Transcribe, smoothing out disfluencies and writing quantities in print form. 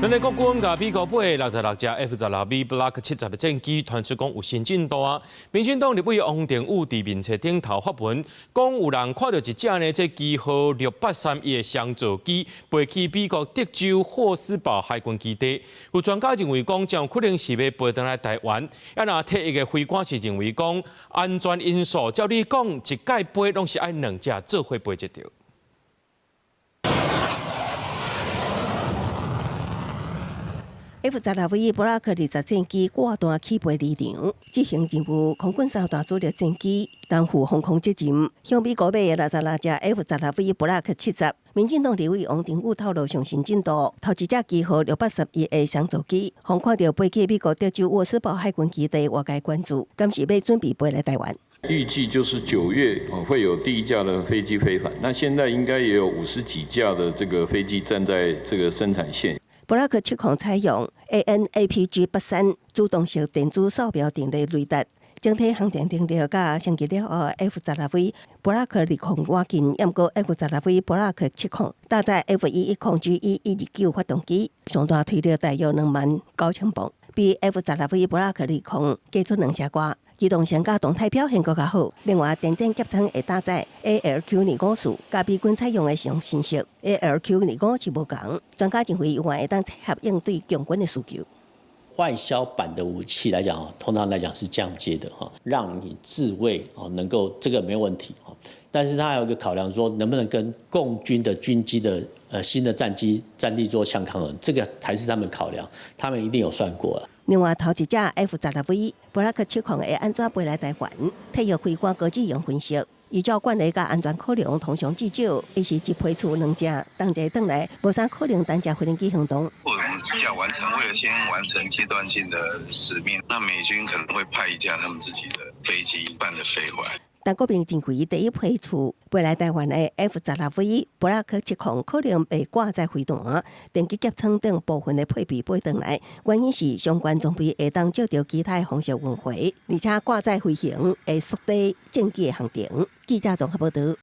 咱的國軍共美國買66架 F-16V Block 70的戰機，傳出講有新進度啊。民進黨立委王定宇佇面冊頂頭發文，講有人看著一隻呢，這機號6831的商座機飛去美國德州霍斯堡海軍基地。有專家認為講，這可能是欲飛轉來台灣。啊，若退役的飛官是認為講安全因素，照理講一擺飛攏是愛兩隻做伙飛才對。 F-16V Block 20戰機掛單起飛離場，執行任務空軍三大主力戰機擔負防空責任。向美國買的66隻 F-16V Block 70，民進黨立委王定宇透露上新進度，頭一隻機號6831的商座機，予看著飛去美國德州沃斯堡海軍基地，外界關注，敢是欲準備飛來台灣？預計就是9月會有第一架的飛機飛返，那現在應該也有50幾架的這個飛機站在這個生產線。布拉克七空採用 AN/APG 83主動式電子掃描定位雷達，整體航展能力佮升級了後 F-16V Block 20倚近，毋過 F-16V Block 70搭載 F110GE 129發動機，上大推力大約2萬9千磅，比 F-16V Block 20加出2成外，機動性佮動態表現閣較好。另外，電戰夾艙會搭載 ALQ-254，佮美軍採用的上新式 ALQ-25是無仝。專家認為有望會當配合應對共軍的需求。外銷版的武器來講，通常來講是降階的哈，讓你自衛哦，能夠這個沒問題哈。但是它還有一個考量，說能不能跟共軍的軍機的新的戰機戰力做相抗衡，這個才是他們考量，他們一定有算過。另外，頭一隻 F-16V Block 70會按怎飛來台灣？退役飛官高志榮分析，依照慣例佮安全考量，通常至少伊是一批次兩架，當這轉來，無啥可能單隻飛行機行動。我們一架完成，為了先完成階段性的使命，那美軍可能會派一架他們自己的飛機伴著飛回來。但國民認為第一批次飛來台灣的 F-16V Block 70可能袂掛載飛彈、電機夾艙等部分的配備飛轉來，原因是相關裝備會當照著其他的方式運回，而且掛載飛行會縮短戰機的航程。記者綜合報導。